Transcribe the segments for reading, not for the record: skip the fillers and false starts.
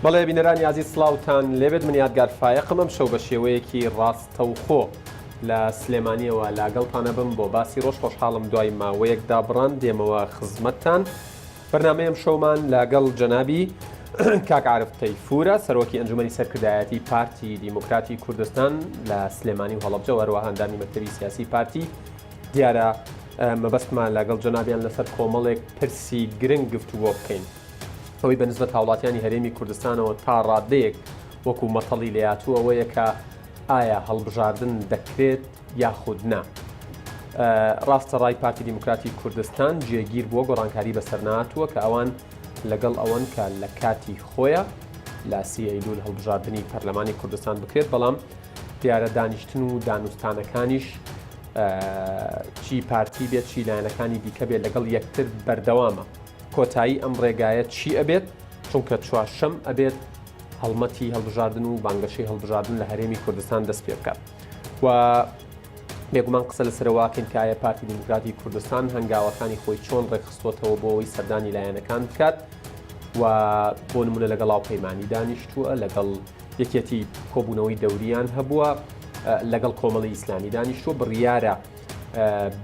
بەڵێ بینەرانی ئازیز سڵاوتان لێبێت من یادگار فایەقم ئەم شەو بە شێوەیەکی ڕاستەوخۆ لە سلێمانیەوە لاگەڵتانە بم بۆ باسی ڕۆژ خۆشحاڵم دوای ماوەیەک دابڕان دێمەوە خزمەتتان بەرنامەی ئەمشەومان لەگەڵ جەنابی کاک عارف تەیفورە سەرۆکی ئەنجومەنی سەرکردایەتی پارتی دیموکراتی کوردستان لە سلێمانی و هەڵەبجە و هەروەها ئەندامی مەکتەبی سیاسی پارتی دیارە مەبەستمان لەگەڵ جەنابیان لەسەر کۆمەڵێک پرسی گرنگ گفتوگۆ بکەین ئەوەی بە نسبەت هاوڵاتیانی هەرێمی کوردستانەوە تا ڕادەیەک وەکو مەتەڵی لێاتوو ئەوەیە کە ئایا هەڵبژاردن دەکرێت یاخود نا. ڕاستە ڕای پارتی دیموکراتی کوردستان جێگیر بووە گۆڕانکاری بەسەر نەهاتووە کە ئەوان لەگەڵ ئەوەن کە لە کاتی خۆیە لە سی ئەیلول هەڵبژاردنی پەرلەمانی کوردستان بکرێت بەڵام دیارە دانیشتن و دانوستانەکانیش چی پارتی بێت چی لایەنەکانی دیکە بێت لەگەڵ یەکتر بەردەوامە کۆتایی ئەم ڕێگایە چی ئەبێت چونکە چوارشەم ئەبێت هەڵمەتی هەڵبژاردن و بانگەشەی هەڵبژاردن لە هەرێمی کوردستان دەست پێ بکات و بێگومان قسە لەسەرەوە کەین کە ئایا پارتی دیموکراتی کوردستان هەنگاوەکانی خۆی چۆن ڕێکخستووەتەوە بۆ ئەوەی سەردانی لایەنەکان بکات و بۆ نمونە لەگەڵ هاوپەیمانی دانیشتووە لەگەڵ یەکێتی کۆبوونەوەی دەوریان هەبووە لەگەڵ کۆمەڵی ئیسلامی دانیشتووە بڕیارە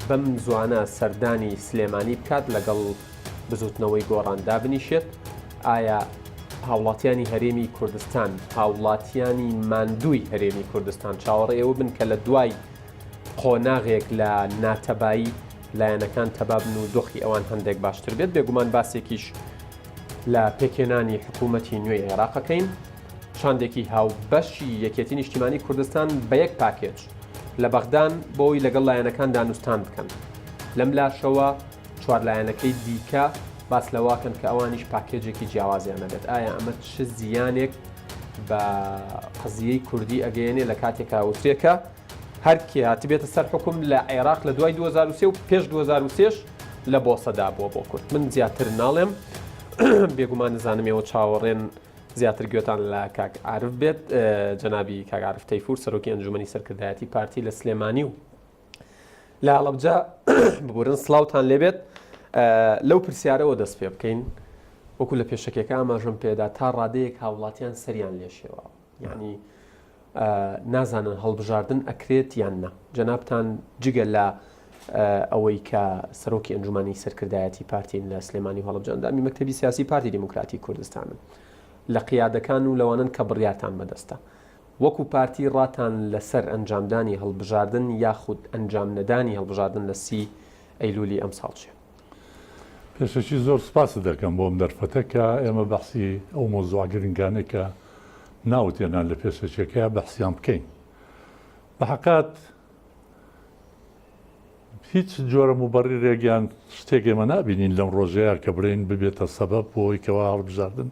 بەم زوانە سەردانی سلێمانی بکات لەگەڵ بزوتنەوەی گۆڕان دابنیشێت ئایا هاوڵاتیانی هەرێمی کوردستان، هاوڵاتیانی ماندووی هەرێمی کوردستان چاوەڕێ ئێوە بن کە لە دوای قۆناغێک لە ناتەبایی لایەنەکان تەبا بن و دۆخی ئەوان هەندێک باشتر بێت. بێگومان باسێکیش لە پێکهێنانی حکوومەتی نوێی عێراقەکەین. شاندێکی هاوبەشی یەکێتی نیشتیمانی کوردستان بە یەک پاکێج لە بەغدان بۆی لەگەڵ لایەنەکان دانوستان بکەن. لەم لاشەوە چوارلایەنەکەی دیکە باس لەوەکەن کە ئەوانیش پاکێجێکی جیاوازیان هەبێت، ئایا ئەمە چ زیانێک بە قەزیەی کوردی ئەگەیەنێ لە کاتێکا وترێ کە هەر کێ هاتبێتە سەر حوکم لە عێراق لە دوای 2023 و پێش 2023 لە بۆسەدا بووە بۆ کورد من زیاتر ناڵێم بێگومان نزانم ئێوە چاوەڕێن زیاتر گوێتان لە کاک عارف بێت جەنابی کاک عارف تەیفور سەرۆکی ئەنجومەنی سەرکردایەتی پارتی لە سلێمانی و لە هەڵەبجە ببورن سڵاوتان لێبێت لەو پرسیارەوە دەست پێ بکەین وەکو لە پێشەکێکە ئاماژەم پێدا تا ڕادەیەک هاوڵاتیان سەریان لێشێوە یعنی نازانن هەڵبژاردن ئەکرێت یان نا جەنابتان جگە لە ئەوەی کە سەرۆکی ئەنجومانی سەرکردایەتی پارتین لە سلێمانی و هەڵەبجە ئەندامی مەکتەبی سیاسی پارتی دیموکراتی کوردستانن لە قیادەکان و لەوانن کە بڕیارتان بەدەستە وەکو پارتی ڕاتان لەسەر ئەنجامدانی هەڵبژاردن یاخود ئەنجام نەدانی هەڵبژاردن لە سی ئەیلولی ئەمساڵ چیە؟ پێشەکی زۆر سوپاست دەکەم بۆ ئەم دەرفەتە کە ئێمە بەحسی ئەو مەوزوعە گرنگانەی کە ناوت هێنا لە پێشەکیەکەیا بەحسیان بکەین. بە حەقات هیچ جۆرە موبەڕیرێک یان شتێک ئێمە نابینین لەم ڕۆژەیە کە بڵێین ببێتە سەبەب بۆ ئەوەی کەوا هەڵبژاردن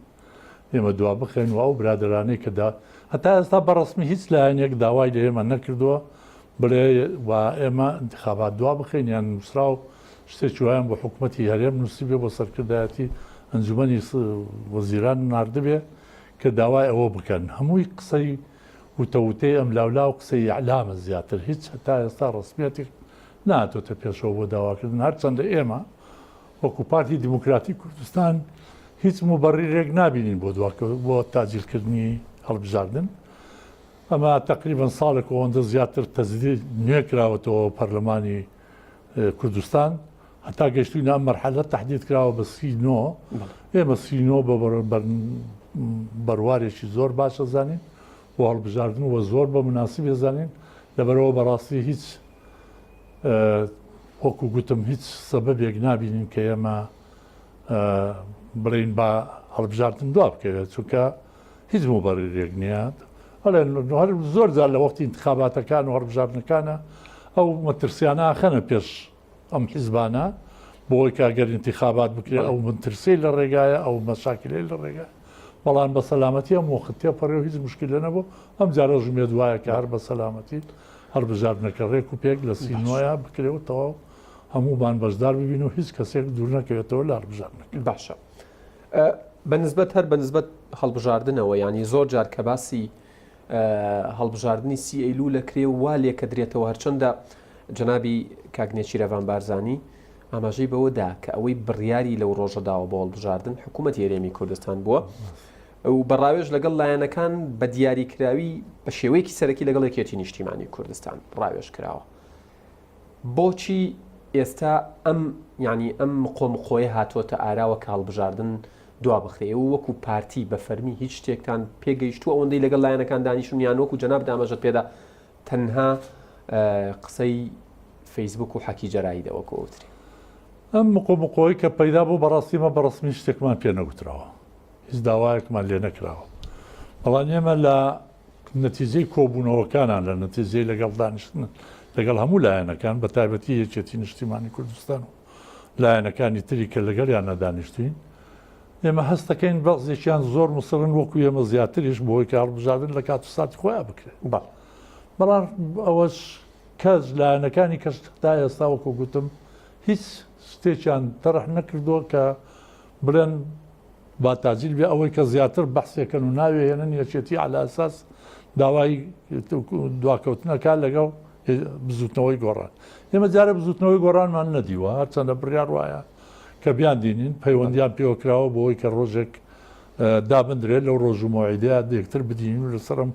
ئێمە دوا بخەین و ئەو برادەرانەی کە دا هەتا ئێستا بەڕسمی هیچ لایەنێک داوای لە ئێمە نەکردووە بڵێ و ئێمە انتخابات دوا بخەین یان نووسراو شتێکی وایان بۆ حکوومەتی هەرێم نووسیبێ بۆ سەرکردایەتی ئەنجومەنی وەزیران ناردبێ کە داوای ئەوە بکەن هەمووی قسەی وتە وتەی ئەملاولا و قسەی ئیعلامە زیاتر هیچ هەتا ئێستا ڕەسمیەتێک نەهاتۆتە پێشەوە بۆ داواکردن هەرچەندە ئێمە وەکو پارتی دیموکراتی کوردستان هیچ موبەڕیرێک نابینین بۆ بۆ تاجیلکردنی هەڵبژاردن ئەمە تقریبا ساڵێک ئەوەندە زیاتر تەجدید نوێ کراوەتەوە پەرلەمانی کوردستان هەتا گەشتوینە ئەم مەرحەلە تەحدید کراوە بە 39 ئێمە 39 بە بەروارێکی زۆر باش ئەزانین بۆ هەڵبژاردن وە زۆر بە مناسب ئەزانین لەبەرەوە بەڕاستی هیچ وەکو گوتم هیچ سەبەبێک نابینین کە ئێمە بڵین با هەڵبژاردن دوا بکەوێت چونکە هیچ مبەرێک نییە ئەڵێن هەر زۆر جار لە وەختی انتخاباتەکان و هەڵبژاردنەکانە ئەو مەترسیانە ئاخەنە پێش ئەم حیزبانە بۆی کە گەر انتخابات بکرێت ئەو مەترسیەی لە ڕێگایە ئەو مەشاکلەی لە ڕێگا بەڵام بە سەلامەتی ئەم وەخت تێپەڕێ و هیچ مشکلە نەبوو ئەم جارەش ئومێد وایە کە هەر بە سەلامەتی هەڵبژاردنەکە ڕێک و پێک لە سینۆیا بکرێ و تەواو هەموومان بەشدار ببین و هیچ کەسێک دوور نەکەوێتەوە لە هەڵبژاردنەکە. باشە بە نسبەت هەر بە نسبەت هەڵبژاردنەوە یانی زۆر جار کە باسی هەڵبژاردنی سی ئەیلول ئەکرێ و وا لێکەدرێتەوە هەرچەندە جەنابی کاک نێچیرەڤان بارزانی ئاماژەی بەوە دا کە ئەوەی بڕیاری لەو ڕۆژە داوە بۆ هەڵبژاردن حکوومەتی هەرێمی کوردستان بووە. و بە ڕاوێژ لەگەڵ لایەنەکان بە دیاریکراوی بە شێوەیەکی سەرەکی لەگەڵ یەکێتی نیشتیمانی کوردستان ڕاوێژ کراوە. بۆچی ئێستا ئەم یانی ئەم مقۆ مقۆیە هاتۆتە ئاراوە کە هەڵبژاردن دوا بخرێ و وەکو پارتی بە فەرمی هیچ شتێکتان پێگەیشتووە ئەوەندەی لەگەڵ لایەنەکان دانیشتون یان وەکو جەنابت ئاماژەت پێدا تەنها قسەی فەیسبوک و حەکی جەرایدە وەکو ئەوترێ؟ ئەم مقۆ مقۆی کە پەیدا بوو بەڕاستی ئێمە بەڕەسمی شتێکمان پێ نەگوتراوە هیچ داوایەکمان لێ نەکراوە بەڵام ئێمە لە نەتیجەی کۆبوونەوەکانان لە نەتیجەی لەگەڵ دانیشتن لەگەڵ هەموو لایەنەکان بە تایبەتی یەکێتی نیشتیمانی کوردستان و لایەنەکانی تری کە لەگەڵیان نەدانیشتوین ئێمە هەستەکەین بەعزێکیان زۆر مسڕن وەکو ئێمە زیاتریش بۆی کە هەڵبژاردن لە کات و ساتی خۆیان بکرێت بەڵێ بەڵام ئەوەش کەس لایەنەکانی کەس تا ئێستا وەکو گوتم هیچ شتێکیان تەرح نەکردووە کە بڵێن با تاجیل بێ ئەوەی کە زیاتر بەحسێکەن و ناوێ هێنن یەکێتی عەلە ئەساس داوای دواکەوتنەکە لەگەڵ بزوتنەوەی گۆڕان ئێمە جارە بزوتنەوەی گۆڕانمان نەدیوە هەرچەندە بڕیار وایە کە بیان دینین پەیوەندیان پێوە کراوە بۆی کە ڕۆژێک دابندرێت لەو ڕۆژ و مۆعیدەیە یەکتر بدینین و لەسەرم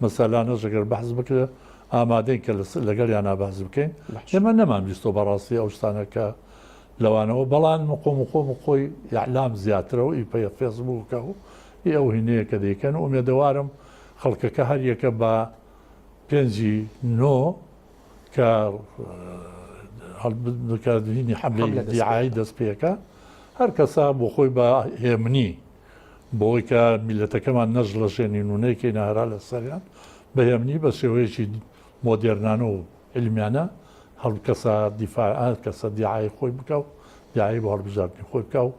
مەسەلانەش ئەگەر بەحس بکرێت ئامادەین کە لەگەڵیانا بەحس بکەین ئێمە نەمان بیستۆ بەڕاستی ئەو شتانە کە لەوانەوە بەڵان مقۆ مقۆ مقۆی ئیعلام زیاترە و ئی پێ فێسبووکە و ئی ئەو هینەیە کە دەیکەن ئومێدەوارم خەڵکەکە هەر یەکە بە پێنجی نۆ کە هەڵبکردنی حەملەی دیعایی دەست پێکە هەر کەسە بۆ خۆی بە هێمنی بۆی کە میلەتەکەمان نەژڵەژێنین و نەیکەینە هەرا لەسەریان بە هێمنی بە شێوەیەکی مۆدێرنانە و عیلمیانە هەرکەسە دیفاع هەرکەسە دیعای خۆی بکا و دیعای بۆ هەڵبژاردنی خۆی بکا و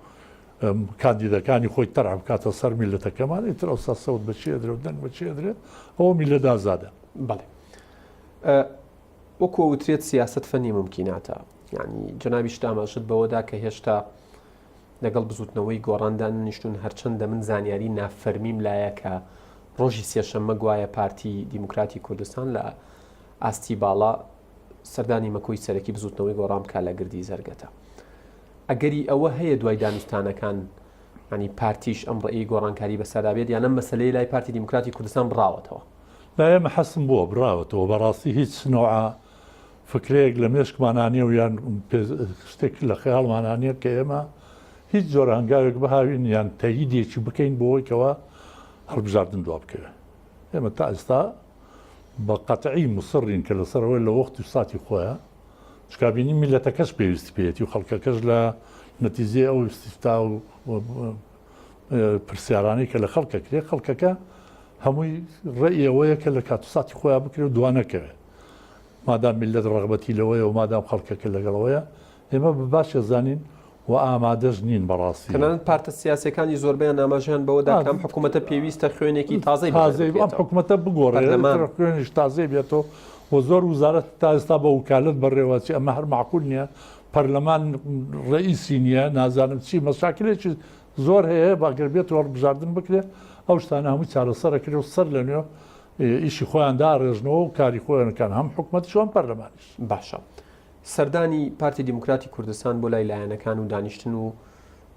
کاندیدەکانی خۆی تەرح بکاتە سەر میللەتەکەمان ئیتر ئەوسا سەوت بە چی ئەدرێ و دەنگ بە چی ئەدرێ ئەوە میللەت ئازادە. بەڵێ وەکو ئەوترێت سیاسەت فەنی مومکیناتە یانی جەنابیشت ئاماژەت بەوەدا کە هێشتا لەگەڵ بزوتنەوەی گۆڕان دانەنیشتون هەرچەندە من زانیاری نافەرمیم لایە کە ڕۆژی سێشەممە گوایە پارتی دیموکراتی کوردستان لە ئاستی باڵا سەردانی مەکۆی سەرەکی بزوتنەوەی گۆڕان بکات لە گردی زەرگەتە. ئەگەری ئەوە هەیە دوای دانوستانەکان ینی پارتیش ئەم ڕێی گۆڕانکاری بەسەردا بێت یان ئەم مەسلەی لای پارتی دیموکراتی کوردستان بڕاوەتەوە؟ لای ئێمە حەسم بووە بڕاوەتەوە بەڕاستی هیچ نوعە فکرەیەک لە مێشکمانا نییە و یان شتێک لە خەیاڵمانا نییە کە ئێمە هیچ جۆرە هەنگاوێک بهاوین یان تەییدێکی بکەین بۆ ئەوەی کەوا هەڵبژاردن دوا بکەوێت ئێمە تا ئێستا بە قەتعی مصرین کە لەسەر ئەوەی لە وەخت و ساتی خۆیان چکا بینی میلەتەکەش پێویستی پێیەتی و خەڵکەکەش لە نەتیجەی ئەو ئیستیفتا و پرسیارانەی کە لە خەڵکە کرێ خەڵکەکە هەمووی ڕێی ئەوەیە کە لە کات و ساتی خۆیان بکرێ و دوا نەکەوێت مادام میللەت ڕەغبەتی لەوەیە و مادام خەڵکەکە لەگەڵەوەیە ئێمە بە باش ئەزانین و ئامادەش نین بەڕاستی. تەنانەت پارتە سیاسیەکانی زۆربەیان ئاماژەیان بەوە دا کە ئەم حکوومەتە پێویستە خوێنێکی تازەی تازەی ئەم حکوومەتە بگۆڕێ پەرلەمان. خوێنیش تازەی بێتەوە و زۆر وزارەت تا ئێستا بە وکالەت بەڕێوەچێ ئەمە هەر مەعقول نییە پەرلەمان ڕەئیسی نییە نازانم چی مەشاکلێکی زۆر هەیە با گەر بێت و هەڵبژاردن بکرێ ئەو شتانە هەمووی چارەسەر ئەکرێ و سەر لە نوێ ئیشی خۆیان داڕێژنەوە و کاری خۆیان کەن هەم حکومەتیش و هەم پەرلەمانیش. باشە سەردانی پارتی دیموکراتی کوردستان بۆ لای لایەنەکان و دانیشتن و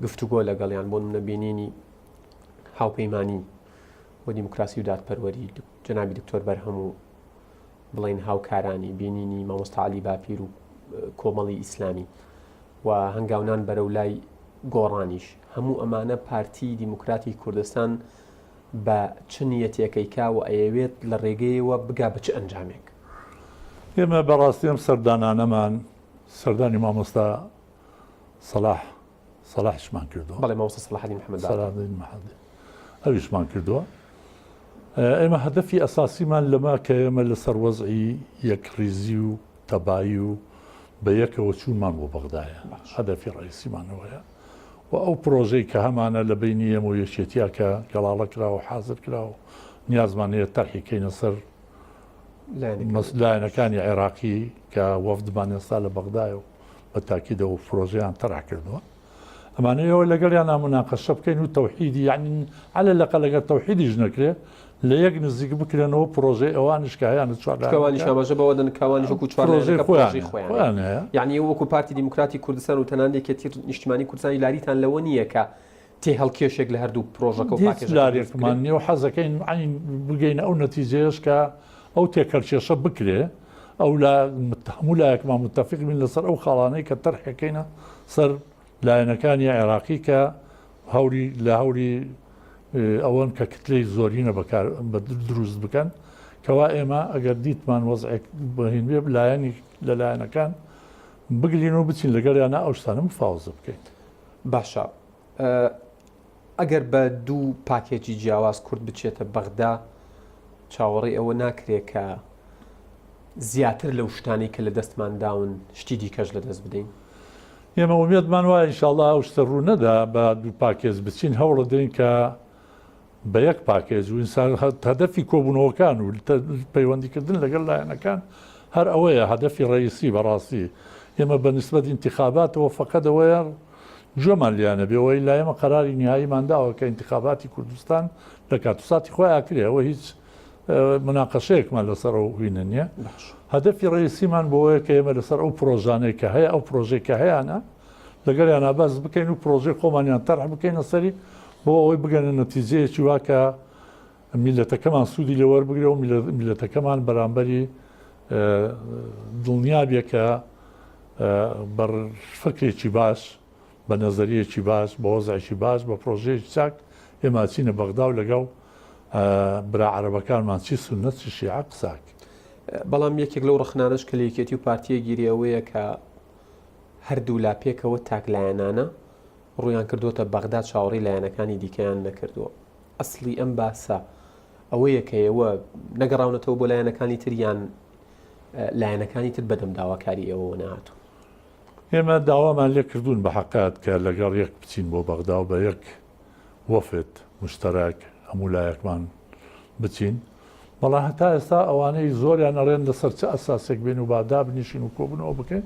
گفتوگۆ لەگەڵیان بۆ نمونە بینینی هاوپەیمانی بۆ دیموکراسی و دادپەروەری جەنابی دکتۆر بەرهەم و بڵین هاوکارانی بینینی مامۆستا عەلی باپیر و کۆمەڵی ئیسلامی و هەنگاونان بەرەو لای گۆڕانیش هەموو ئەمانە پارتی دیموکراتی کوردستان بە چ نیەتێکەی کا و ئەیەوێت لە ڕێگەیەوە بگا بە چ ئەنجامێک؟ ئێمە بەڕاستی ئەم سەردانانەمان سەردانی مامۆستا سەلاح سەلاحیشمان کردووە. بەڵێ مامۆستا سەلاحەدین محەمەد باقر. سەلاحەدین محەمەد ئەویشمان کردووە. ئێمە هەدەفی ئەساسیمان لەمە کە ئێمە لەسەر وەزعی یەکڕیزی و تەبایی و بە یەکەوە چوونمان بۆ بەغدایە. هەدەفی ڕەئیسیمان ئەوەیە. و ئەو پرۆژەی کە هەمانە لە بەینی ئێمە و یەکێتیا کە گەڵاڵە کرا و حازر کرا و نیازمان هەیە تەرحی کەینە سەر لایەنەکانی عێراقی کە وەفدمان ئێستا لە بەغدایە و بە تاکیدەوە پرۆژەیان تەرح کردووە ئەمانەیەوە لەگەڵیان مناقەشە بکەین و تەوحیدی یعنی عەلە لەقە لەگەر تەوحیدیش نەکرێ لە یەک نزیک بکرێنەوە پرۆژەی ئەوانیش کە هەیانە چوار لایەنەکە. ئەوانیش ئاماژە بەوە دەن کە ئەوانیش وەکو چوار پرۆژەی لایەنەکە خۆیان پرۆژەی خۆیان خۆیان هەیە. هەیە. یەعنی ئێوە وەکو پارتی دیموکراتی کوردستان و تەنانەت یەکێتی نیشتیمانی کوردستانی لاریتان لەوە نییە کە تێهەڵکێشێک لە هەردوو پرۆژەکە و هیچ پاکێجەکە دروست لارێکمان بکرێت؟ نییە و حەزەکەین عەین بگەینە ئەو نەتیجەیەش کە ئەو تێکهەڵکێشە بکرێ ئەو لا هەموو لایەکمان متەفیق بین لەسەر ئەو خاڵانەی کە تەرحەکەینە سەر لایەنەکانی عێراقی کە هەوری لە هەوری ئەوەن کە کتلەی زۆرینە بەکار دروست بکەن کەوا ئێمە ئەگەر دیتمان وەزعێک بەهین بێ لایەنی لە لایەنەکان بگرین و بچین لەگەڵیانە ئەو شتانە مفاوەزە بکەین. باشە ئەگەر بە دوو پاکێجی جیاواز کورد بچێتە بەغدا چاوەڕێی ئەوە ناکرێ کە زیاتر لەو شتانەی کە لە دەستمان داون شتی دیکەش لە دەست بدەین؟ ئێمە ئومێدمان وایە ئینشاڵڵا ئەو شتە ڕوو نەدا بە دوو پاکێج بچین هەوڵەدەین کە بە یەک پاکێج و ئینسان هەدەفی کۆبوونەوەکان و پەیوەندیکردن لەگەڵ لایەنەکان هەر ئەوەیە هەدەفی ڕئیسی بەڕاستی ئێمە بە نسبەت ئینتخاباتەوە فەقەت ئەوەیە گوێمان لیانە بێ وە ئیلا ئێمە قەراری نیهاییمان داوە کە ئینتخاباتی کوردستان لە کات و ساتی خۆی ئاکرێ ئەوە هیچ مناقەشەیەکمان لەسەر ئەو هینە نییە هەدەفی ڕئیسیمان بۆیە کە ئێمە لەسەر ئەو پرۆژانەی کە هەیە ئەو پرۆژەی کە هەیانە لەگەڵیانا باس بکەین و پرۆژەی خۆمانیان تەرح بکەینە سەری بۆ ئەوەی بگەنە نەتیجەیەکی وا کە میلەتەکەمان سوودی لێ وەربگرێ و میلەتەکەمان بەرامبەری دڵنیا بێ کە بە فکرێکی باش بە نەزەریەکی باش بە وەزعێکی باش بە پرۆژەیەکی چاک ئێمە چینە بەغدا و لەگەڵ برا عەرەبەکانمان چی سوننە چی شیعە قساک. بەڵام یەکێک لەو ڕەخنانەش کە لە یەکێتی و پارتیە گیری ئەوەیە کە هەردوولا پێکەوە تاکلایەنانە ڕوویان کردووەتە بەغدا چاوەڕێی لایەنەکانی دیکەیان نەکردووە. ئەسڵی ئەم باسە ئەوەیە کە ئێوە نەگەڕاونەتەوە بۆ لایەنەکانی تر یان لایەنەکانی تر بەدەم داواکاری ئێوەوە نەهاتوون؟ ئێمە داوامان لێ کردوون بە حەقات کە لەگەڵ یەک بچین بۆ بەغدا و بە یەک وەفد مشتەرەک هەموو لایەکمان بچین، بەڵام هەتا ئێستا ئەوانەی زۆریان ئەڵێن لەسەر چ ئەساسێک بێن و با دابنیشین و کۆبوونەوە بکەین،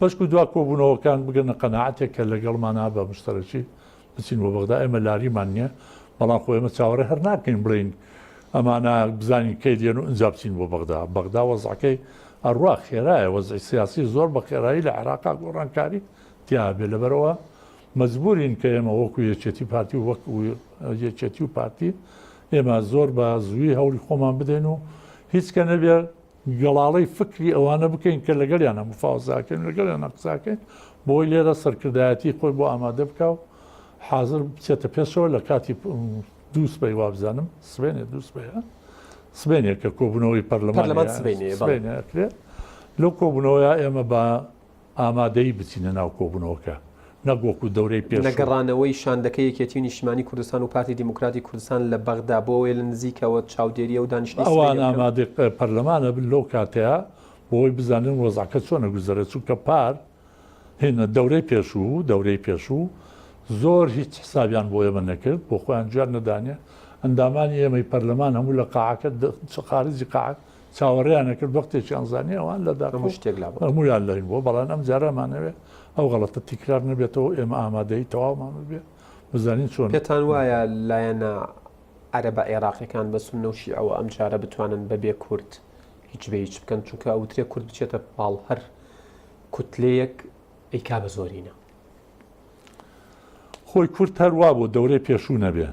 بەشکو دوا کۆبوونەوەکان بگەنە قەناعەتێک کە لەگەڵمانا بە مشتەرەکی بچین بۆ بەغدا، ئێمە لاریمان نییە، بەڵام خۆ ئێمە چاوەڕێ هەر ناکەین بڵێین ئەمانە بزانین کەی دێن و ئینجا بچین بۆ بەغدا، بەغدا وەزعەکەی ئەڕوا خێرایە، وەزعی سیاسی زۆر بە خێرایی لە عێراقا گۆڕانکاری تیا بێ، لەبەرئەوە مەجبورین کە ئێمە وەکو یەکێتی پارتی و وەک یەکێتی و پارتی ئێمە زۆر بە زووی هەوڵی خۆمان بدەین و هیچ کە نەبێ گەڵاڵەی فکری ئەوانە بکەین کە لەگەڵیانە مفاوەزاکەین لەگەڵیانە قساکەین بۆی لێرە سەرکردایەتی خۆی بۆ ئامادە بکە و حاضر بچێتە پێشەوە لە کاتی دوو سبەی وابزانم سبێنێ دوو سبەیە سبێنێ کە کۆبوونەوەی پەرلەمان سبێنێ ئەکرێت لەو کۆبوونەوەیە ئێمە بە ئامادەیی بچینە ناو کۆبوونەوەکە نەک وەکو دەورەی پێشوو. نەگەڕانەوەی شاندەکەی یەکێتیی نیشتمانیی کوردستان و پارتی دیموکراتی کوردستان لە بەغدا بۆ ئەوەیە لە نزیکەوە چاودێری ئەو دانیشتنەی ئەوان سبەینێ بکەن. ئامادەی پەرلەمان ئەبن لەو کاتەیا بۆ ئەوەی بزانن وەزعەکە چۆن ئەگوزەرێ چونکە پار هێنە دەورەی پێشوو دەورەی پێشوو زۆر هیچ حسابیان بۆ ئێمە نەکرد بۆ خۆیان گوێیان نەدانێ ئەندامانی ئێمەی پەرلەمان هەموو لە قاعەکە خارجی قاعە چاوەڕێیان ئەکرد وەختێکیان زانی ئەوان لە داخۆ هەموو شتێک لابوو. هەموویان لەین بووە بەڵام ئەم جارە ئەمانەوێ ئەو غەڵەتە تیکرار نەبێتەوە ئێمە ئامادەیی تەواومان ببێ بزانین چۆن پێتان وایە لایەنە عەرەبە عێراقیەکان بە سوننە و شیعەوە ئەم جارە بتوانن بەبێ کورد هیچ بە هیچ بکەن چونکە ئەوترێ کورد بچێتە پاڵ هەر کوتلەیەک ئەیکا بە زۆرینە. خۆی کورد هەر وابوو دەورەی پێشوو نەبێ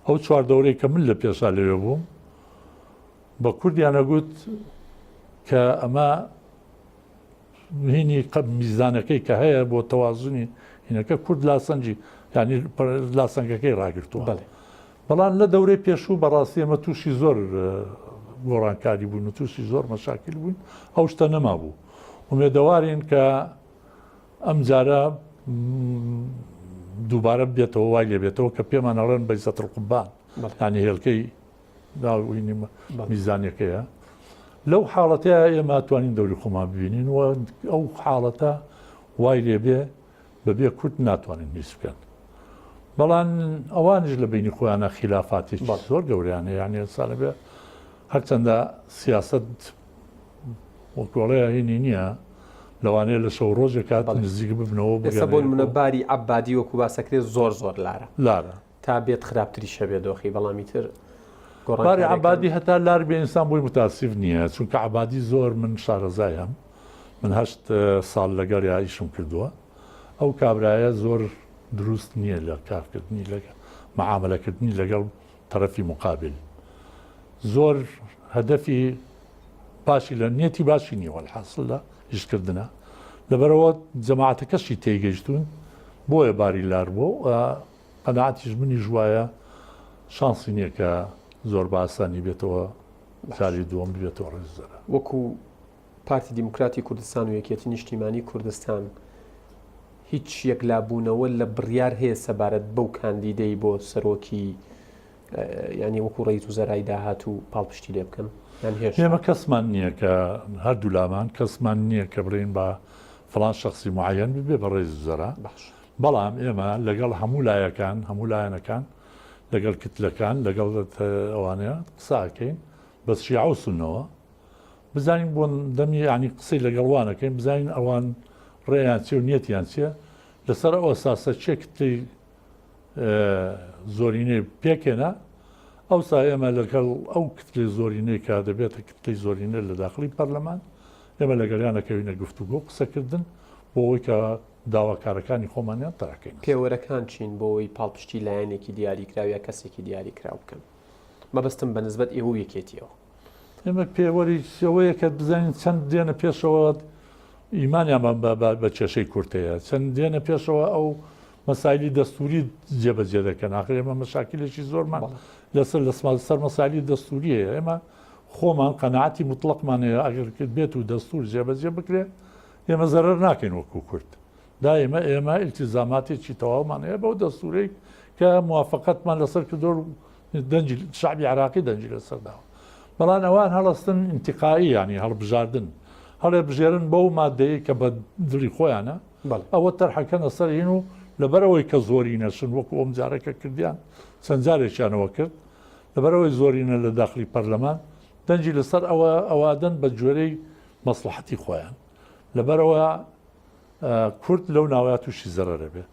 ئەو چوار دەورەی کە من لە پێشا لەوێ بووم بە کوردیان ئەگوت کە ئەمە هینی میزانەکەی کە هەیە بۆ تەوازنی هینەکە کورد لاسەنگی ینی لاسەنگەکەی ڕاگرتووە بەڵام لە دەورەی پێشوو بەڕاستی ئەمە تووشی زۆر گۆڕانکاری بوون و تووشی زۆر مەشاکل بوون ئەو شتە نەما بوو ئومێدەوارین کە ئەم جارە دووبارە بێتەوە وای لێ بێتەوە کە پێمان ئەڵێن بەیزەت القبان ینی هێلکەی داوینی میزانەکەیە لەو حاڵەتەیە ئێمە توانین دەوری خۆمان ببینین و ئەو حاڵەتە وای لێبێ بەبێ کورد ناتوانین هیچ بکەن بەڵام ئەوانیش لە بینی خۆیانە خلافاتێکی زۆر گەوریانە یان ئێسانە بێ هەرچەندە سیاست وەکۆڵێ هینی نییە لەوانەیە لە شەو ڕۆژێک کات نزیک ببنەوە ئێستا بۆ نمونە باری عەبادی وەکو باسەکرێت زۆر زۆر لارە لارە تا بێت خراپتریش هەبێ دۆخی بەڵام ئیتر باری عەبادی هەتا لار بێ ئینسان بۆی متاسف نییە چونکە عەبادی زۆر من شارەزایم من هەشت ساڵ لەگەڵیا ئیشم کردووە ئەو کابرایە زۆر. دروست نییە لە کارکردنی لەگە معاملەکردنی لەگەڵ تەرەفی مقابل زۆر هەدەفی باشی لە نیەتی باشی نییە وەلحاسڵ لە ئیشکردنە لەبەرەوە جەماعەتەکەشی تێگەیشتوون بۆیە باری لار بووە و قەناعەتیش منیش وایە شانسی نییە کە زۆر بە ئاسانی بێتەوە جاری دووەم ببێتەوە ڕێزەرە. وەکو پارتی دیموکراتی کوردستان و یەکێتی نیشتیمانی کوردستان هیچ یەکلابوونەوە لە بڕیار هەیە سەبارەت بەو کاندیدەی بۆ سەرۆکی ینی وەکو ڕیز و زەرای داهاتوو پاڵپشتی لێ بکەن یان هێشتا؟ ئێمە کەسمان نییە کە هەردوو لامان کەسمان نییە کە بڵێین بە فڵان شخصی معەن ببێ بە ڕێز و زەرا باش بەڵام ئێمە لەگەڵ هەموو لایەکان هەموو لایەنەکان لەگەڵ کتلەکان لەگەڵ ئەوانەیە قسە ئەکەین بە شیعە و سوننەوە بزانین بۆ دەمی یانی قسەی لەگەڵ وان ئەکەین بزانین ئەوان ڕێیان چیە و نیەتیان چیە لەسەر ئەو ئەساسە کێ کتلەی زۆرینەی پێکهێنا ئەوسا ئێمە لەگەڵ ئەو کتلەی زۆرینەی کە دەبێتە کتلەی زۆرینە لە داخلی پەرلەمان ئێمە لەگەڵیان ئەکەوینە گفتوگۆ و قسەکردن بۆ ئەوەی کە داواکارەکانی خۆمانیان تەرەکەین. پێوەرەکان چین بۆ ئەوەی پاڵپشتی لایەنێکی دیاریکراو یا کەسێکی دیاریکراو بکەن؟ مەبەستم بە نسبەت ئێوە و یەکێتییەوە. ئێمە پێوەری ئەوەیە کە بزانین چەند دێنە پێشەوە ئیمانیان بە کێشەی کورد هەیە، چەند دێنە پێشەوە ئەو مەسایلی دەستووری جێبەجێ دەکەن. ئاخر ئێمە مەشاکیلێکی زۆرمان لەسەر لەسەر مەسایلی دەستووری هەیە. ئێمە خۆمان قەناعەتی موتڵەقمان هەیە ئەگەر بێت و دەستوور جێبەجێ بکرێ ئێمە زەرەر ناکەین وەکو کورد. دائیمە ئێمە ئیلتیزاماتێکی تەواومان هەیە بەو دەستوورەی کە موافقەتمان لەسەر کردووە و دەنگی شەعبی عێراقی دەنگی لەسەر داوە. بەڵام ئەوان هەڵەستن ئینتیقایی یانی هەڵبژاردن هەڵێبژێرن بەو مادەیە کە بە دڵی خۆیانە ئەوە تەرحەکەنە سەر هین و لەبەرئەوەی کە زۆرینەشن وەکو ئەم جارە کە کردیان چەند جارێکیانەوە کرد لەبەرئەوەی زۆرینە لە داخلی پەرلەمان دەنگی لەسەر ئەوە ئەوادەن بە گوێرەی مەسڵەحەتی خۆیان لەبەرئەوە کورد لەو ناوەیا تووشی زەرەر ئەبێ.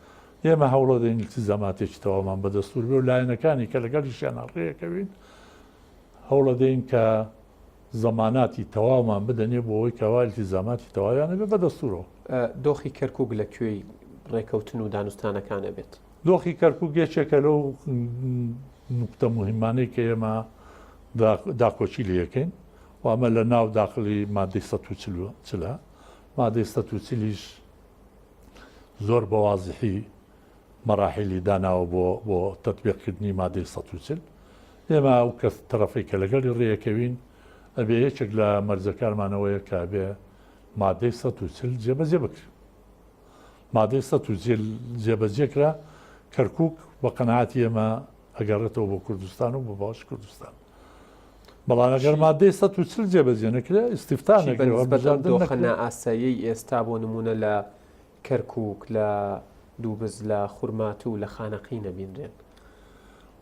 ئێمە هەوڵەدەین ئیلتیزاماتێکی تەواومان بە دەستوور بێ و لایەنەکانی کە لەگەڵیشیانا ڕێکەوین هەوڵەدەین کە زەماناتی تەواومان بدەنێ بۆ ئەوەی کەوا ئیلتیزاماتی تەواویان هەبێ بە دەستوورەوە. دۆخی کەرکووک لە کوێی ڕێکەوتن و دانوستانەکان ئەبێت؟ دۆخی کەرکووک یەکێکە لەو نوکتە موهیمانەی کە ئێمە داکۆکی لێ ئەکەین و ئەمە لە ناو داخلی مادەی 140 ە. مادەی 140 یش زۆر بە وازحی مەراحیلی داناوە بۆ بۆ تەتبیقکردنی مادەی 140. ئێمە ئەو کەس تەرەفەی کە لەگەڵی ڕێیەکەوین ئەبێ یەکێک لە مەرجەکانمان ئەوەیە کە ئەبێ مادەی 140 جێبەجێ بکرێ. مادەی 140 جێبەجێ کرا کەرکووک بە قەناعەتی ئێمە ئەگەڕێتەوە بۆ کوردستان و بۆ باوەشی کوردستان. بەڵام ئەگەر مادەی 140 جێبەجێ نەکرێ ئیستیفتا چی نەکرێ بە نسبەت ئەم هەڵبژاردن دۆخە نەکرێ. نائاساییەی ئێستا بۆ نموونە لە کەرکووک، لە دووبز، لە خورماتوو، لە خانەقین ئەبینرێن؟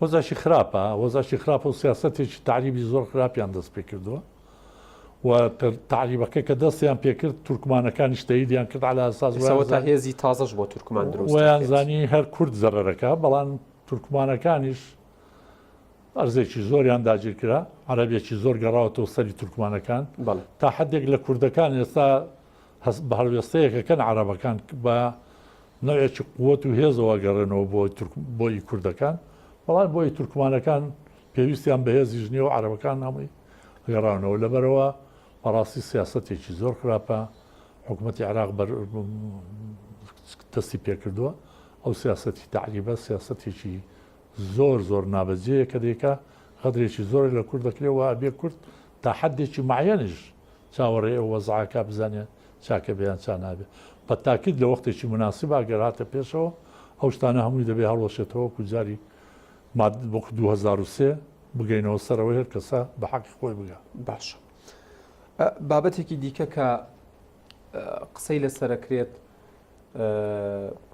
وەزعێکی خراپە، وەزعێکی خراپە و سیاسەتێکی تەعریبی زۆر خراپیان دەست پێ کردووە و تەعریبەکە کە دەستیان پێ کرد تورکمانەکانیش تەییدیان کرد عەلا ئەساس ئێستا وایان وەتا زانی هێزی تازەش بۆ تورکمان دروست وایان ئەکرێت. زانی هەر کورد زەرەرەکا، بەڵام تورکمانەکانیش ئەرزێکی زۆریان داگیرکرا، عەرەبێکی زۆر گەڕاوەتەوە سەری تورکمانەکان، تا حەدێک لە کوردەکان ئێستا هەست بە هەڵوێستەیەکەکەن عەرەبەکان بە نەوعێکی قوت و هێزەوە گەڕێنەوە بۆ بۆ ئی کوردەکان، بەڵام بۆ ئی تورکمانەکان پێویستیان بە هێزیش نییە و عەرەبەکان هەمووی گەڕاونەوە. لەبەرئەوە بەڕاستی سیاسەتێکی زۆر خراپە حکوومەتی عێراق بەر دەستی پێکردووە. ئەو سیاسەتی تەعریبە سیاسەتێکی زۆر زۆر نابەجێیە کە دەیکا، غەدرێکی زۆرە لە کورد دەکرێ و ئەبێ کورد تا حەدێکی مەعیەنیش چاوەڕێی ئەو وەزعە کا بزانێ چاکە بێ یان چا نابێ. بە تاکید لە وەختێکی موناسبا گەر هاتە پێشەوە ئەو شتانە هەمووی دەبێ هەڵوەشێتەوە وەکوو جاری ماد وەکوو 2003 بگەینەوە سەر ئەوەی هەر کەسە بە حەقی خۆی بگا. باشە بابەتێکی دیکە کە قسەی لەسەرەکرێت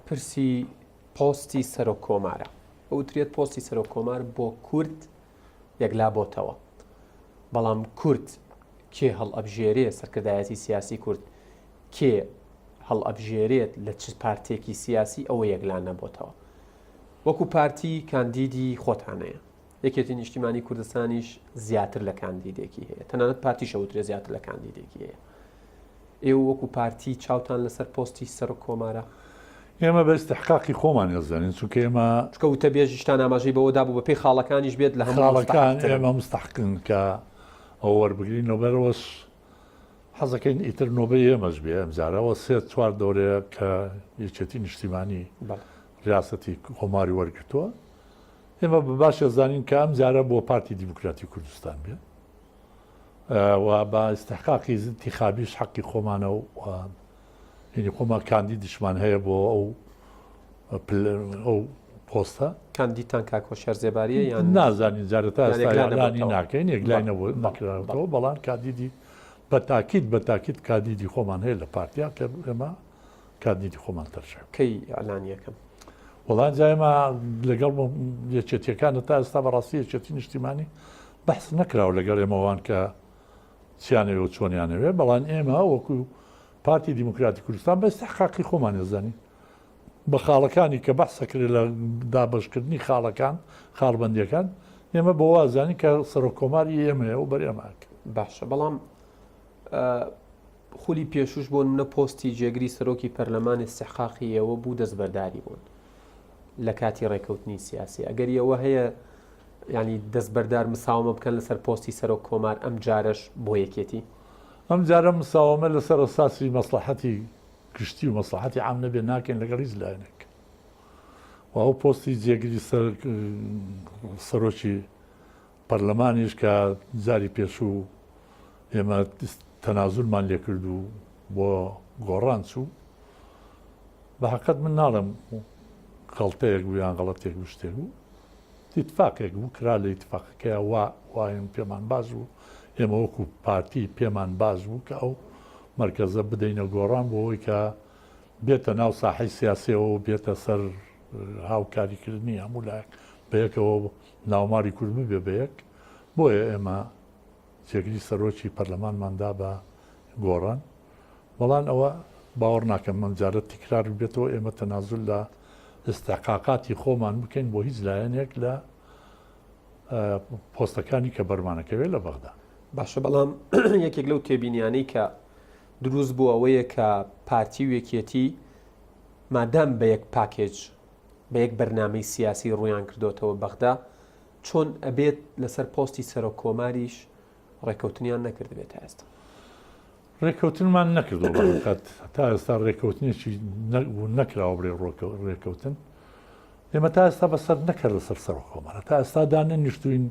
پرسی پۆستی سەرۆک کۆمارە. ئەوترێت پۆستی سەرۆک کۆمار بۆ کورد یەکلا بۆتەوە. بەڵام کورد کێ هەڵئەبژێرێ سەرکردایەتی سیاسی کورد کێ هەڵئەبژێرێت لە چ پارتێکی سیاسی ئەوە یەکلا نەبۆتەوە. وەکو پارتی کاندیدی خۆتانەیە. یەکێتی نیشتیمانی کوردستانیش زیاتر لە کاندیدێکی هەیە. تەنانەت پارتیش ئەوترێ زیاتر لە کاندیدێکی هەیە. ئێوە وەکو پارتی چاوتان لەسەر پۆستی سەرۆک کۆمارە؟ ئێمە بە ئیستحقاقی خۆمان ئەزانین چونکە ئێمە چونکە وتەبێژیشتان ئاماژەی بەوە دابوو بەپێی خاڵەکانیش بێت لە هەموو خاڵەکان مستحقترن. ئێمە مستحقن کە ئەوە وەربگرین لەبەرئەوەش حەزەکەین ئیتر نۆبەی ئێمەش بێ ئەمجارەوە سێ چوار دەورەیە کە یەکێتی نیشتیمانی بەڵێ. ریاسەتی کۆماری وەرگرتووە ئێمە بە باش ئەزانین کە ئەم جارە بۆ پارتی دیموکراتی کوردستان بێ و بە ئیستحقاقی ئینتیخابیش حەقی خۆمانە و یعنی خۆمان کاندیدیشمان هەیە بۆ ئەو ئەو پۆستە. کاندیدتان کاک هۆشیار زێباریە یان نازانین جارە تا ئێستا ئیعلانی ناکەین یەکلای نەکراوەتەوە بەڵام کاندیدی بە تاکید بە تاکید کاندیدی خۆمان هەیە لە پارتیا کە ئێمە کاندیدی خۆمان تەرشح کەی ئیعلانی یەکەم؟ وەڵا جا ئێمە لەگەڵ یەکێتیەکان تا ئێستا بەڕاستی یەکێتی نیشتیمانی بەحس نەکراوە لەگەڵ ئێمەوان کە چیانەوێ و چۆنیانەوێ بەڵام ئێمە وەکو پارتی دیموکراتی کوردستان بە ئیستحقاقی خۆمان ئەزانین بە خاڵەکانی کە بەحس ئەکرێت لە دابەشکردنی خاڵەکان خاڵبەندیەکان ئێمە بۆ وازانین کە سەرۆک کۆماری ئێمەیە و بەر ئێمە باشە بەڵام خولی پێشوش بۆ نمونە پۆستی جێگری سەرۆکی پەرلەمان ئیستحقاقی ئێوە بوو دەستبەرداری بوون لە کاتی ڕێکەوتنی سیاسی ئەگەر ئەوە هەیە ینی دەستبەردار مساومە بکەن لەسەر پۆستی سەرۆک کۆمار ئەم جارەش بۆ یەکێتی؟ ئەم جارە مساوەمە لەسەر ئەساسی مەسڵەحەتی گشتی و مەسڵەحەتی عام نەبێ ناکەین لەگەڵ هیچ لایەنێک و ئەو پۆستی جێگری سەرۆکی پەرلەمانیش کە جاری پێشوو ئێمە تەنازولمان لێکرد و بۆ گۆڕان چوو بە حقت من ناڵێم غەڵتەیەک بوو یان غەڵەتێک بوو شتێک بوو ئیتفاقێک بوو کرا لە ئیتفاقەکەیا وا وایم پێمان باش بوو ئێمە وەکو پارتی پێمان باش بوو کە ئەو مەرکەزە بدەینە گۆڕان بۆ ئەوەی کە بێتە ناو ساحەی سیاسیەوە و بێتە سەر هاوکاریکردنی هەموو لایەک بەیەکەوە ناوماری کورد ببێ بە یەک بۆیە ئێمە جێگری سەرۆکی پەرلەمانمان دا بە گۆڕان بەڵام ئەوە باوەڕ ناکەم ئەم جارە تکرار ببێتەوە ئێمە تەنازول لە ئیستحقاقاتی خۆمان بکەین بۆ هیچ لایەنێک لە پۆستەکانی کە بەرمانەکەوێت لە بەغدا. باشە بەڵام یەکێک لەو تێبینیانەی کە دروست بوو ئەوەیە کە پارتی و یەکێتی مادام بە یەک پاکێج بە یەک بەرنامەی سیاسی ڕوویان کردۆتەوە بەغدا چۆن ئەبێت لەسەر پۆستی سەرۆک کۆماریش ڕێکەوتنیان نەکردبێت تا ئێستا؟ ڕێکەوتنمان نەکردووە بەحقیقەت تا ئێستا ڕێکەوتنێکی نەکراوە بڵێ ڕێکەوتن ئێمە تا ئێستا بەسەر نەکرد لەسەر سەرۆک کۆمارە تا ئێستا دانەنیشتوین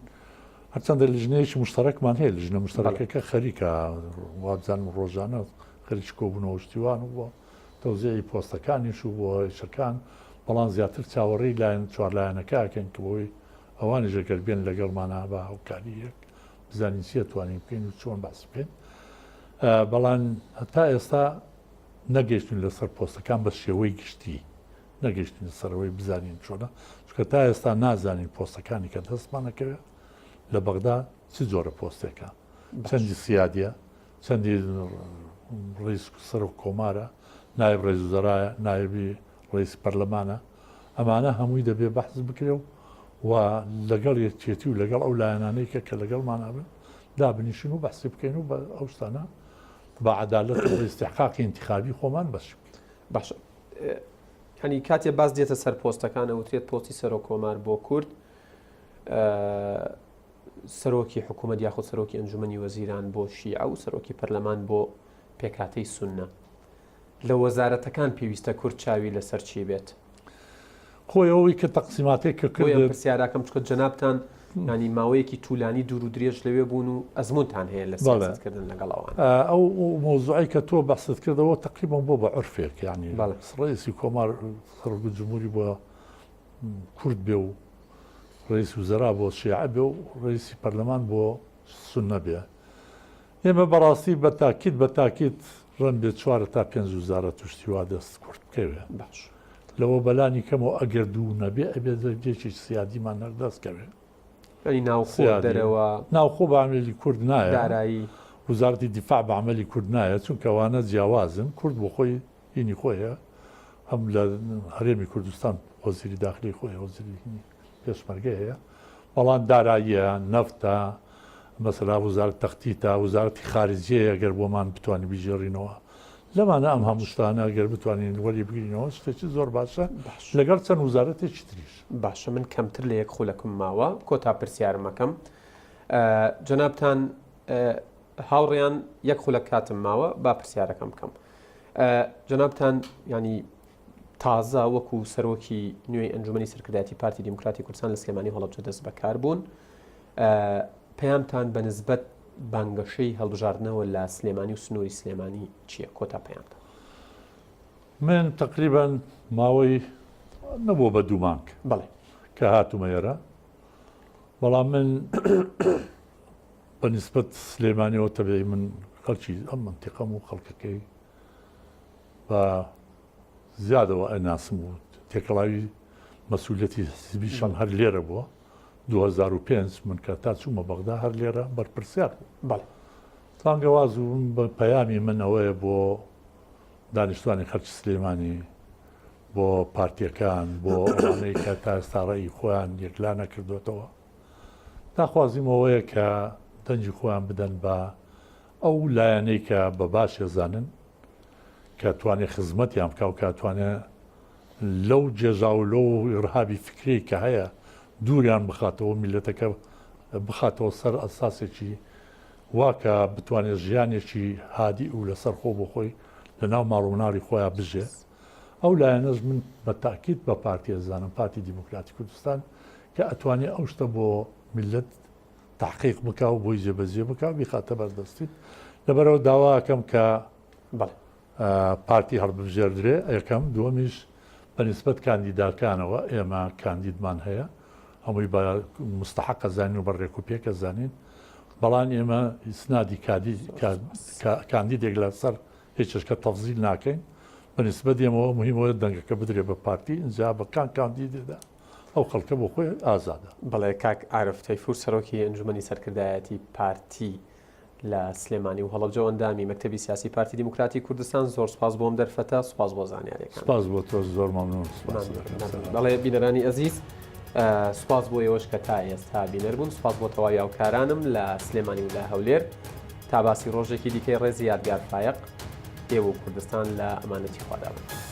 هەرچەندە لیژنەیەکی مشتەرەکمان هەیە لیژنە مشتەرەکەکە خەریکە وابزانم ڕۆژانە خەریکی کۆبوونەوە شتیوان و بۆ تەوزیعی پۆستەکانیش و بۆ ئیشەکان بەڵام زیاتر چاوەڕێی لایەن چوارلایەنەکە ئەکەین کە بۆی ئەوانیش ئەگەر بێن لەگەڵمانە بە هاوکاری یەک بزانین چی ئەتوانین بکەین و چۆن باسی بکەین بەڵام هەتا ئێستا نەگەیشتون لەسەر پۆستەکان بە شێوەی گشتی نەگەیشتین سەرەوەی بزانین چۆنە چونکە تا ئێستا نازانین پۆستەکانی کە دەستمانەکەوێت لە بەغدا چ جۆرە پۆستێکە چەندی سیادیە چەندی ڕیس سەرۆک کۆمارە نایب ڕێز وزەرایە نایبی ڕیس پەرلەمانە ئەمانە هەمووی دەبێ بەحس بکرێ و و لەگەڵ یەکێتی و لەگەڵ ئەو لایەنانەی کە کە لەگەڵمانا بن دابنیشین و بەحسی بکەین و بە ئەو شتانە بە عەدالەت و بە ئیستحقاقی ئینتخابی خۆمان بەشی بکەین. باشە یانی کاتێ باس دێتە سەر پۆستەکان ئەوترێت پۆستی سەرۆک کۆمار بۆ کورد سەرۆکی حکوومەت یاخود سەرۆکی ئەنجومەنی وەزیران بۆ شیعە و سەرۆکی پەرلەمان بۆ پێکهاتەی سوننە. لە وەزارەتەکان پێویستە کورد چاوی لەسەر چی بێت؟ خۆی ئەوەی کە تەقسیماتێک کە بۆیە ئەم پرسیاراکەم چونکە جەنابتان ینی ماوەیەکی تولانی دوور و درێژ لەوێ بوون و ئەزمونتان هەیە لە سیاسەتکردن لەگەڵ ئەوان. ئەو مەوزوعەی کە تۆ بەحست کردەوە تەقریبەن بۆ بە عورفێک یانی ڕەئیسی کۆمار سەرۆک جمهوری بۆ کورد بێ و ڕەئیس وزەرا بۆ شیعە بێ و ڕەئیسی پەرلەمان بۆ سوننە بێ ئێمە بەڕاستی بە تاکید بە تاکید ڕەنبێ چوار تا پێنج وزارەت و شتی وا دەست کورد بکەوێ باش لەوە بەلانی کەمەوە ئەگەر دوو نەبێ ئەبێ یەکێکی سیادیمان هەر دەست کەوێ. یانی ناوخۆ دەرەوە. ناوخۆ بە عەمەلی کورد نایە. دارایی. وزارەتی دیفاع بە عەمەلی کورد نایە چونکە ئەوانە جیاوازن کورد بۆ خۆی هینی خۆی هەیە هەم لە هەرێمی کوردستان وەزیری داخلی خۆی وەزیری هینی پێشمەرگە هەیە بەڵام داراییە نەفتە مەسەلا وزارەت تەختیتە وزارەتی خارجیەیە گەر بۆمان بتوانین بیگێڕینەوە. لەمانە ئەم هەموو شتانە گەر بتوانین وەری بگرینەوە شتێکی زۆر باشە لەگەڵ چەند وزارەتێکی تریش. باشە من کەمتر لە یەک خولەکم ماوە کۆتا پرسیارم ئەکەم جەنابتان هاوڕێیان یەک خولەک کاتم ماوە با پرسیارەکەم بکەم جەنابتان ینی تازە وەکو سەرۆکی نوێی ئەنجومەنی سەرکردایەتی پارتی دیموکراتی کوردستان لە سلێمانی و هەڵەبجە دەست بەکار بوون پەیامتان بە نسبەت بانگەشەی هەڵبژاردنەوە لە سلێمانی و سنووری سلێمانی چییە کۆتا پەیامتان؟ من تقریبا ماوەی نەبووە بە دوو مانگ بەڵێ کە هاتوومە ئێرە بەڵام من بە نسبەت سلێمانیەوە تەبعی من خەڵکی ئەم منتیقەم و خەڵکەکەی بە زیادەوە ئەناسم و تێکەڵاوی مەسوولەتی حزبیشم هەر لێرە بووە 2005 من کە تا چوومە بەغدا هەر لێرە بەرپرسیار بوو بەڵێ بانگەواز و پەیامی من ئەوەیە بۆ دانیشتوانی خەلکی سلێمانی بۆ پارتیەکان بۆ ئەوانەی کە تا ئێستا ڕەئی خۆیان یەکلا نەکردوێتەوە داخوازیم ئەوەیە کە دەنگی خۆیان بدەن بە ئەو لایەنەی کە بە باش ئەزانن کە توانێ خزمەتیان بکا و کە توانێ لەو جێژاو لەو ئیرهابی فکری کە هەیە دووریان بخاتەوە میلەتەکە بخاتەوە سەر ئەساسێکی وا کە بتوانێت ژیانێکی هادی و لەسەر خۆ بۆ خۆی لە ناو ماڵ و مناڵی خۆیان بژێ ئەو لایەنەش من بە تاکید بە پارتی ئەزانم پارتی دیموکراتی کوردستان کە ئەتوانێ ئەو شتە بۆ میلەت تحقیق بکا و بۆی جێبەجێ بکا و بیخاتە بەردەستی لەبەرەوە داواکەم کە بەڵێ پارتی هەڵببژێردرێ یەکەم دووەمیش بە نیسبەت کاندیداکانەوە ئێمە کاندیدمان هەیە هەمووی بە مستحق ئەزانین و بە ڕێک و پێک ئەزانین بەڵام ئێمە ئیسنادی کاندیدێک لەسەر هیچش کە تەفزیل ناکەین بە نیسبەت ئێمەوە مهمەوە دەنگەکە بدرێ بە پارتی ئینجا بە کام کاندیدێدا ئەو خەڵکە بۆ خۆی ئازادە. بەڵێ کاک عارف تەیفور سەرۆکی ئەنجومەنی سەرکردایەتی پارتی لە سلێمانی و هەڵەبجە و ئەندامی مەکتەبی سیاسی پارتی دیموکراتی کوردستان زۆر سوپاس بۆ ئەم دەرفەتە سوپاس بۆ زانیاریەکان. سوپاس بۆ تۆش زۆر مەمنون سوپاس دەکەم. بەڵێ بینەرانی ئەزیز سوپاس بۆ ئێوەش کە تا ئێستا بینەر بوون سوپاس بۆ تەواوی هاوکارانم لە سلێمانی و لە هەولێر تا باسی ڕۆژێکی دیکەی ڕێزی یادگار فایەق ئێوە و کوردستان لە ئەمانەتی خوادا بن.